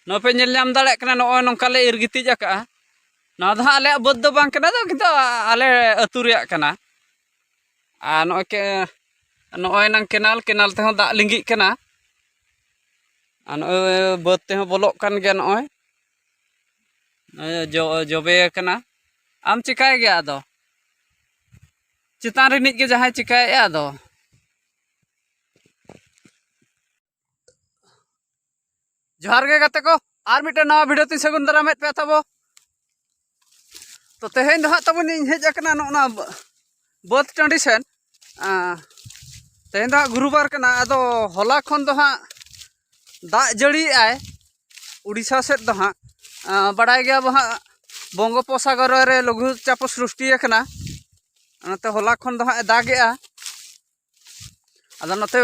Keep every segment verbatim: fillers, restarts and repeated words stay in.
ᱱᱚᱜᱼᱚᱭ ᱯᱮ ᱧᱮᱞ ᱧᱟᱢ ᱫᱟᱲᱮᱭᱟᱜ ᱠᱟᱱᱟ, ᱱᱚᱜᱼᱚᱭ ᱱᱚᱝᱠᱟ ᱞᱮ ᱤᱨ ᱜᱤᱛᱤᱡ ᱟᱠᱟᱜᱼᱟ᱾ ᱱᱚᱣᱟ ᱫᱚ ᱦᱟᱸᱜ ᱟᱞᱮᱭᱟᱜ ᱵᱟᱹᱫᱽ ᱫᱚ ᱵᱟᱝ ᱠᱟᱱᱟ, ᱫᱚ ᱠᱤᱱᱛᱩ ᱟᱞᱮ ᱟᱹᱛᱩ ᱨᱮᱭᱟᱜ ᱠᱟᱱᱟ᱾ ᱟᱨ ᱱᱚᱜᱼᱚᱭ ᱠᱮ-, ᱱᱚᱜᱼᱚᱭ ᱱᱟᱝ ᱠᱮᱱᱟᱞ, ᱠᱮᱱᱟᱞ ᱛᱮᱦᱚᱸ ᱫᱟᱜ ᱞᱤᱸᱜᱤᱜ ᱠᱟᱱᱟ᱾ ᱟᱨ ᱱᱚᱜᱼᱚᱭ ᱵᱟᱹᱫᱽ ᱛᱮᱦᱚᱸ ᱵᱚᱞᱚᱜ ᱠᱟᱱ ᱜᱮᱭᱟ, ᱱᱚᱜᱼᱚᱭ, ᱱᱚᱜᱼᱚᱭ ᱡᱚ-, ᱡᱚᱵᱮ ᱟᱠᱟᱱᱟ᱾ ᱟᱢ ᱪᱤᱠᱟᱭ ᱜᱮᱭᱟ ᱟᱫᱚ? ᱪᱮᱛᱟᱱ ᱨᱤᱱᱤᱡ ᱜᱮ ᱡᱟᱦᱟᱸᱭ ᱪᱤᱠᱟᱭᱮᱫᱼᱟ ᱟᱫᱚ᱾ ᱡᱚᱦᱟᱨ ᱜᱮ ᱜᱟᱛᱮ ᱠᱚ, ᱟᱨ ᱢᱤᱫᱴᱮᱱ ᱱᱟᱣᱟ video ᱛᱤᱧ ᱥᱟᱹᱜᱩᱱ ᱫᱟᱨᱟᱢᱮᱫ ᱯᱮᱭᱟ ᱛᱟᱵᱚ᱾ ᱛᱚ, ᱛᱮᱦᱮᱧ ᱫᱚ ᱦᱟᱸᱜ ᱛᱟᱵᱚᱱ ᱤᱧ ᱦᱮᱡ ᱟᱠᱟᱱᱟ ᱱᱚᱜᱼᱚ ᱱᱟ ᱵᱟᱹᱫᱽ ᱴᱟᱺᱰᱤ ᱥᱮᱱ᱾ ᱟᱸ, ᱛᱮᱦᱮᱧ ᱫᱚ ᱦᱟᱸᱜ ᱜᱩᱨᱩᱵᱟᱨ ᱠᱟᱱᱟ, ᱟᱫᱚ ᱦᱚᱞᱟ ᱠᱷᱚᱱ ᱫᱚ ᱦᱟᱸᱜ ᱫᱟᱜ ᱡᱟᱹᱲᱤᱭᱮᱜᱼᱟᱭ ᱩᱲᱤᱥᱥᱟ ᱥᱮᱫ ᱫᱚ ᱦᱟᱸᱜ᱾ ᱟᱸ, ᱵᱟᱲᱟᱭ ᱜᱮᱭᱟ ᱵᱚ ᱦᱟᱸᱜ, ᱵᱚᱝᱜᱳᱯᱚᱥᱟᱜᱚᱨ ᱨᱮ ᱞᱚᱜᱷᱩ ᱪᱟᱯᱚ ᱥᱨᱤᱥᱴᱤ ᱟᱠᱟᱱᱟ, ᱚᱱᱟᱛᱮ ᱦᱚᱞᱟ ᱠᱷᱚᱱ ᱫᱚ ᱦᱟᱸᱜ ᱮ ᱫᱟᱜᱮᱜᱼᱟ᱾ ᱟᱫᱚ ᱱᱚᱛᱮ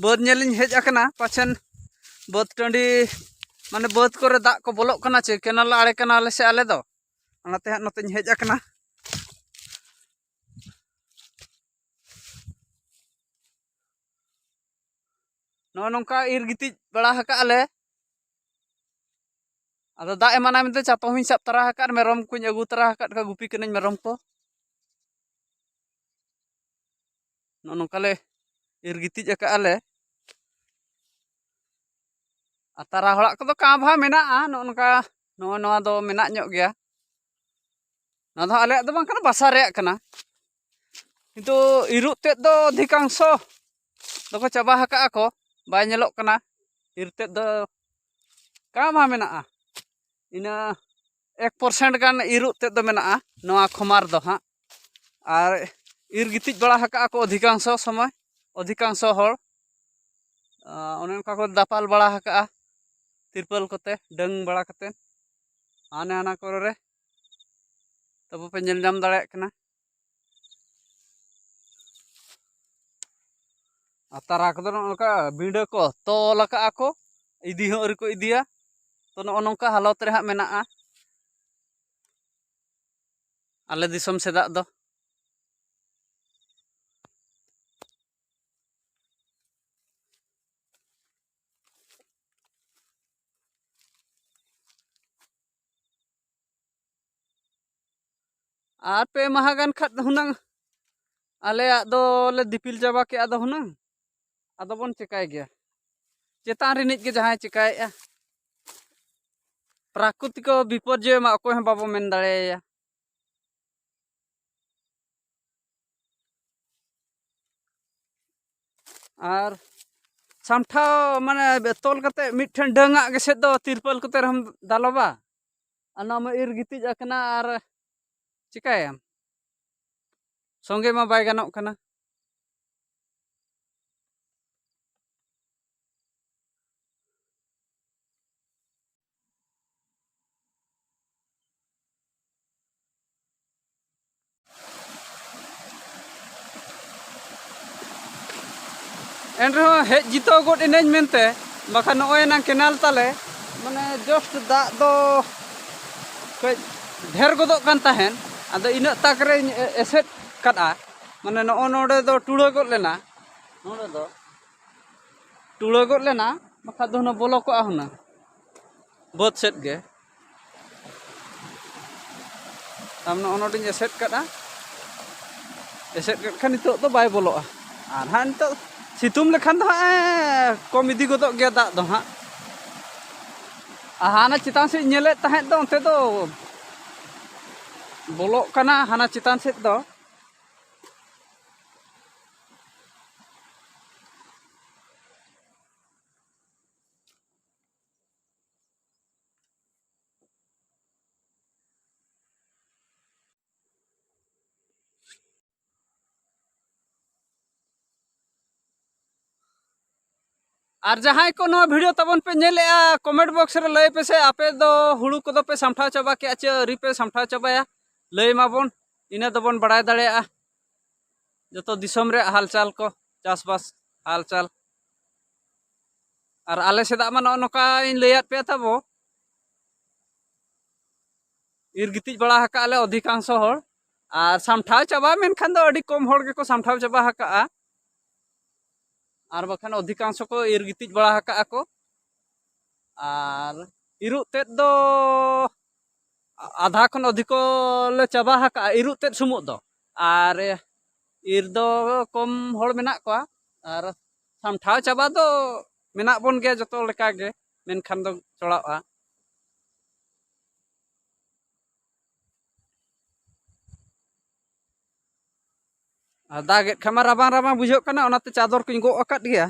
ᱵᱟᱹᱫᱽ ᱧᱮᱞᱤᱧ ᱦᱮᱡ ᱟᱠᱟᱱᱟ, ᱯᱟᱪᱷᱮᱱ ᱵᱟᱹᱫᱽ ᱴᱟᱺᱰᱤ, ᱢᱟᱱᱮ, ᱵᱟᱹᱫᱽ ᱠᱚᱨᱮ ᱫᱟᱜ ᱠᱚ ᱵᱚᱞᱚᱜ ᱠᱟᱱᱟ ᱪᱮ, ᱠᱮᱱᱟᱞ ᱟᱲᱮ ᱠᱟᱱᱟᱞᱮ ᱥᱮ ᱟᱞᱮ ᱫᱚ, ᱚᱱᱟᱛᱮ ᱦᱟᱸᱜ ᱱᱚᱛᱮᱧ ᱦᱮᱡ ᱟᱠᱟᱱᱟ᱾ ᱱᱚᱜᱼᱚ ᱱᱚᱝᱠᱟ ᱤᱨ ᱜᱤᱛᱤᱡ ᱵᱟᱲᱟ ᱟᱠᱟᱫᱼᱟ ᱞᱮ᱾ ᱟᱫᱚ ᱫᱟᱜ ᱮᱢᱟᱱᱟᱭ ᱢᱮᱱᱛᱮ ᱪᱟᱛᱚᱢ ᱦᱚᱸᱧ ᱥᱟᱵ ᱛᱟᱨᱟ ᱟᱠᱟᱫ, ᱢᱮᱨᱚᱢ ᱠᱚᱧ ᱟᱹᱜᱩ ᱛᱟᱨᱟ ᱟᱠᱟᱫ ᱠᱚᱣᱟ, ᱜᱩᱯᱤ ᱠᱟᱹᱱᱟᱹᱧ ᱢᱮᱨᱚᱢ ᱠᱚ᱾ ᱱᱚᱜᱼᱚ ᱱᱚᱝᱠᱟ ᱞᱮ ᱤᱨ ᱜᱤᱛᱤᱡ ᱟᱠᱟᱫᱼᱟ ᱞᱮ᱾ ᱟᱨ ᱛᱟᱨᱟ ᱦᱚᱲᱟᱜ ᱠᱚᱫᱚ ᱠᱟᱸ ᱵᱷᱟ ᱢᱮᱱᱟᱜᱼᱟ, ᱱᱚᱜᱼᱚ ᱱᱚᱝᱠᱟ, ᱱᱚᱜᱼᱚ ᱱᱚᱣᱟ ᱫᱚ ᱢᱮᱱᱟᱜ ᱧᱚᱜ ᱜᱮᱭᱟ᱾ ᱱᱚᱣᱟ ᱫᱚ ᱟᱞᱮᱭᱟᱜ ᱫᱚ ᱵᱟᱝ ᱠᱟᱱᱟ, ᱵᱟᱥᱟ ᱨᱮᱭᱟᱜ ᱠᱟᱱᱟ᱾ ᱠᱤᱱᱛᱩ ᱤᱨᱚᱜ ᱛᱮᱫ ᱫᱚ ᱚᱫᱷᱤᱠᱟᱝᱥᱚ ᱫᱚᱠᱚ ᱪᱟᱵᱟ ᱟᱠᱟᱜᱼᱟ ᱠᱚ, ᱵᱟᱭ ᱧᱮᱞᱚᱜ ᱠᱟᱱᱟ᱾ ᱤᱨ ᱛᱮᱫ ᱫᱚ ᱠᱟᱸ ᱵᱷᱟ ᱢᱮᱱᱟᱜᱼᱟ, ᱤᱱᱟᱹ ᱮᱠ percent ᱜᱟᱱ ᱤᱨᱚᱜ ᱛᱮᱫ ᱫᱚ ᱢᱮᱱᱟᱜᱼᱟ, ᱱᱚᱣᱟ ᱠᱷᱚᱢᱟᱨ ᱫᱚ ᱦᱟᱸᱜ᱾ ᱟᱨ ᱤᱨ ᱜᱤᱛᱤᱡ ᱵᱟᱲᱟ ᱟᱠᱟᱜᱼᱟ ᱠᱚ ᱚᱫᱷᱤᱠᱟᱝᱥᱚ ᱥᱚᱢᱚᱭ, ᱚᱫᱷᱤᱠᱟᱝᱥᱚ ᱦᱚᱲ᱾ ᱟᱸ, ᱚᱱᱮ ᱚᱱᱠᱟ ᱠᱚ ᱫᱟᱯᱟᱞ ᱵᱟᱲᱟ ᱟᱠᱟᱜᱼᱟ ᱛᱤᱨᱯᱚᱞ ᱠᱚᱛᱮ, ᱰᱟᱹᱝ ᱵᱟᱲᱟ ᱠᱟᱛᱮ, ᱦᱟᱱᱮ ᱦᱟᱱᱟ ᱠᱚᱨᱮ ᱨᱮ᱾ ᱛᱚᱵᱮ ᱯᱮ ᱧᱮᱞ ᱧᱟᱢ ᱫᱟᱲᱮᱭᱟᱜ ᱠᱟᱱᱟ᱾ ᱟᱨ ᱛᱟᱨᱟ ᱠᱚᱫᱚ ᱱᱚᱜᱼᱚ ᱱᱚᱝᱠᱟ ᱵᱤᱸᱰᱟᱹ ᱠᱚ ᱛᱚᱞ ᱟᱠᱟᱜᱼᱟ ᱠᱚ, ᱤᱫᱤ ᱦᱚᱸ ᱟᱹᱣᱨᱤ ᱠᱚ ᱤᱫᱤᱭᱟ᱾ ᱛᱚ, ᱱᱚᱜᱼᱚ ᱱᱚᱝᱠᱟ ᱦᱟᱞᱚᱛ ᱨᱮ ᱦᱟᱸᱜ ᱢᱮᱱᱟᱜᱼᱟ ᱟᱞᱮ ᱫᱤᱥᱚᱢ ᱥᱮᱫᱟᱜ ᱫᱚ᱾ ᱟᱨ ᱯᱮ ᱢᱟᱦᱟ ᱜᱟᱱ ᱠᱷᱟᱱ ᱦᱩᱱᱟᱹᱝ ᱟᱞᱮᱭᱟᱜ ᱫᱚᱞᱮ ᱫᱤᱯᱤᱞ ᱪᱟᱵᱟ ᱠᱮᱜᱼᱟ ᱫᱚ ᱦᱩᱱᱟᱹᱝ᱾ ᱟᱫᱚ ᱵᱚᱱ ᱪᱮᱠᱟᱭ ᱜᱮᱭᱟ, ᱪᱮᱛᱟᱱ ᱨᱤᱱᱤᱡ ᱜᱮ ᱡᱟᱦᱟᱸᱭ ᱪᱮᱠᱟᱭᱮᱜᱼᱟ᱾ ᱯᱨᱟᱠᱨᱤᱛᱤᱠ ᱵᱤᱯᱚᱨᱡᱚᱭ ᱢᱟ ᱚᱠᱚᱭ ᱦᱚᱸ ᱵᱟᱵᱚ ᱢᱮᱱ ᱫᱟᱲᱮᱭᱟᱭᱟ᱾ ᱟᱨ ᱥᱟᱢᱴᱷᱟᱣ ᱢᱟᱱᱮ ᱛᱚᱞ ᱠᱟᱛᱮ ᱢᱤᱫᱴᱷᱮᱱ ᱰᱟᱹᱝᱟᱜ ᱜᱮ ᱥᱮᱫ ᱫᱚ ᱛᱤᱨᱯᱚᱞ ᱠᱚᱛᱮ ᱨᱮᱦᱚᱸ ᱫᱟᱞᱚᱵᱟ᱾ ᱟᱨ ᱱᱚᱣᱟ ᱢᱟ ᱤᱨ ᱜᱤᱛᱤᱡ ᱟᱠᱟᱱᱟ, ᱟᱨ ᱪᱤᱠᱟᱹᱭᱟᱢ? ᱥᱚᱸᱜᱮ ᱢᱟ ᱵᱟᱭ ᱜᱟᱱᱚᱜ ᱠᱟᱱᱟ᱾ ᱮᱱᱨᱮᱦᱚᱸ ᱦᱮᱡ ᱡᱤᱛᱟᱹᱣ ᱜᱚᱫ ᱮᱱᱟᱹᱧ ᱢᱮᱱᱛᱮ, ᱵᱟᱠᱷᱟᱱ ᱱᱚᱜᱼᱚᱭ ᱮᱱᱟᱝ ᱠᱮᱱᱟᱞ ᱛᱟᱞᱮ, ᱢᱟᱱᱮ, ᱡᱚᱥᱴ ᱫᱟᱜ ᱫᱚ ᱠᱟᱹᱡ ᱰᱷᱮᱨ ᱜᱚᱫᱚᱜ ᱠᱟᱱ ᱛᱟᱦᱮᱸᱫ᱾ ᱟᱫᱚ ᱤᱱᱟᱹᱜ ᱛᱟᱠ ᱨᱮᱧ ᱮ-, ᱮᱥᱮᱫ ᱠᱟᱫᱼᱟ, ᱢᱟᱱᱮ, ᱱᱚᱜᱼᱚ ᱱᱚᱰᱮ ᱫᱚ ᱴᱩᱲᱟᱹ ᱜᱚᱫ ᱞᱮᱱᱟ, ᱱᱚᱰᱮ ᱫᱚ ᱴᱩᱲᱟᱹ ᱜᱚᱫ ᱞᱮᱱᱟ, ᱵᱟᱠᱷᱟᱡ ᱫᱚ ᱦᱩᱱᱟᱹᱝ ᱵᱚᱞᱚ ᱠᱚᱜᱼᱟ ᱦᱩᱱᱟᱹᱝ ᱵᱟᱹᱫᱽ ᱥᱮᱫ ᱜᱮ᱾ ᱟᱢ ᱱᱚᱜᱼᱚ ᱱᱚᱰᱮᱧ ᱮᱥᱮᱫ ᱠᱟᱫᱼᱟ, ᱮᱥᱮᱫ ᱠᱟᱫ ᱠᱷᱟᱱ ᱱᱤᱛᱚᱜ ᱫᱚ ᱵᱟᱭ ᱵᱚᱞᱚᱜᱼᱟ᱾ ᱟᱨ ᱦᱟᱸᱜ ᱱᱤᱛᱚᱜ ᱥᱤᱛᱩᱝ ᱞᱮᱠᱷᱟᱱ ᱫᱚ ᱦᱟᱸᱜ ᱮ ᱠᱚᱢ ᱤᱫᱤ ᱜᱚᱫᱚᱜ ᱜᱮᱭᱟ ᱫᱟᱜ ᱫᱚ ᱦᱟᱸᱜ᱾ ᱟᱨ ᱦᱟᱱᱟ ᱪᱮᱛᱟᱱ ᱥᱮᱫ ᱧᱮᱞᱮᱫ ᱛᱟᱦᱮᱸᱫ ᱫᱚ, ᱚᱱᱛᱮ ᱫᱚ ᱵᱚᱞᱚᱜ ᱠᱟᱱᱟ, ᱦᱟᱱᱟ ᱪᱮᱛᱟᱱ ᱥᱮᱫ ᱫᱚ᱾ ᱟᱨ ᱡᱟᱦᱟᱸᱭ ᱠᱚ ᱱᱚᱣᱟ ᱵᱷᱤᱰᱤᱭᱳ ᱛᱟᱵᱚᱱ ᱯᱮ ᱧᱮᱞᱮᱜᱼᱟ, ᱠᱚᱢᱮᱱᱴ ᱵᱚᱠᱥ ᱨᱮ ᱞᱟᱹᱭ ᱯᱮᱥᱮ, ᱟᱯᱮ ᱫᱚ ᱦᱩᱲᱩ ᱠᱚᱫᱚ ᱯᱮ ᱥᱟᱢᱴᱷᱟᱣ ᱪᱟᱵᱟ ᱠᱮᱜᱼᱟ ᱪᱮ ᱟᱹᱣᱨᱤ ᱯᱮ ᱥᱟᱢᱴᱷᱟᱣ ᱪᱟᱵᱟᱭᱟ? ᱞᱟᱹᱭ ᱢᱟᱵᱚᱱ, ᱤᱱᱟᱹ ᱫᱚᱵᱚᱱ ᱵᱟᱲᱟᱭ ᱫᱟᱲᱮᱭᱟᱜᱼᱟ ᱡᱚᱛᱚ ᱫᱤᱥᱚᱢ ᱨᱮᱭᱟᱜ ᱦᱟᱞᱪᱟᱞ ᱠᱚ, ᱪᱟᱥᱵᱟᱥ ᱦᱟᱞᱪᱟᱞ᱾ ᱟᱨ ᱟᱞᱮ ᱥᱮᱫᱟᱜ ᱢᱟ ᱱᱚᱜᱼᱚ ᱱᱚᱝᱠᱟᱧ ᱞᱟᱹᱭᱟᱫ ᱯᱮᱭᱟ ᱛᱟᱵᱚ, ᱤᱨ ᱜᱤᱛᱤᱡ ᱵᱟᱲᱟ ᱟᱠᱟᱫ ᱞᱮ ᱚᱫᱷᱤᱠᱟᱝᱥᱚ ᱦᱚᱲ᱾ ᱟᱨ ᱥᱟᱢᱴᱷᱟᱣ ᱪᱟᱵᱟ ᱢᱮᱱᱠᱷᱟᱱ ᱫᱚ ᱟᱹᱰᱤ ᱠᱚᱢ ᱦᱚᱲ ᱜᱮᱠᱚ ᱥᱟᱢᱴᱷᱟᱣ ᱪᱟᱵᱟ ᱟᱠᱟᱫᱼᱟ᱾ ᱟᱨ ᱵᱟᱠᱷᱟᱱ ᱚᱫᱷᱤᱠᱟᱝᱥᱚ ᱠᱚ ᱤᱨ ᱜᱤᱛᱤᱡ ᱵᱟᱲᱟ ᱟᱠᱟᱫᱼᱟ ᱠᱚ᱾ ᱟᱨ ᱤᱨᱚᱜ ᱛᱮᱫ ᱫᱚ ᱟᱫᱷᱟ ᱠᱷᱚᱱ ᱚᱫᱷᱤᱠᱚ ᱞᱮ ᱪᱟᱵᱟ ᱟᱠᱟᱜᱼᱟ ᱤᱨᱚᱜ ᱛᱮᱫ ᱥᱩᱢᱩᱜ ᱫᱚ᱾ ᱟᱨ ᱤᱨ ᱫᱚ ᱠᱚᱢ ᱦᱚᱲ ᱢᱮᱱᱟᱜ ᱠᱚᱣᱟ, ᱟᱨ ᱥᱟᱢᱴᱷᱟᱣ ᱪᱟᱵᱟ ᱫᱚ ᱢᱮᱱᱟᱜ ᱵᱚᱱ ᱜᱮᱭᱟ ᱡᱚᱛᱚ ᱞᱮᱠᱟ ᱜᱮ, ᱢᱮᱱᱠᱷᱟᱱ ᱫᱚ ᱪᱚᱲᱟᱜᱼᱟ᱾ ᱟᱨ ᱫᱟᱜᱮᱫ ᱠᱷᱟᱱ ᱢᱟ ᱨᱟᱵᱟᱝ ᱨᱟᱵᱟᱝ ᱵᱩᱡᱷᱟᱹᱜ ᱠᱟᱱᱟ, ᱚᱱᱟᱛᱮ ᱪᱟᱫᱚᱨ ᱠᱚᱧ ᱜᱚᱜ ᱟᱠᱟᱫ ᱜᱮᱭᱟ᱾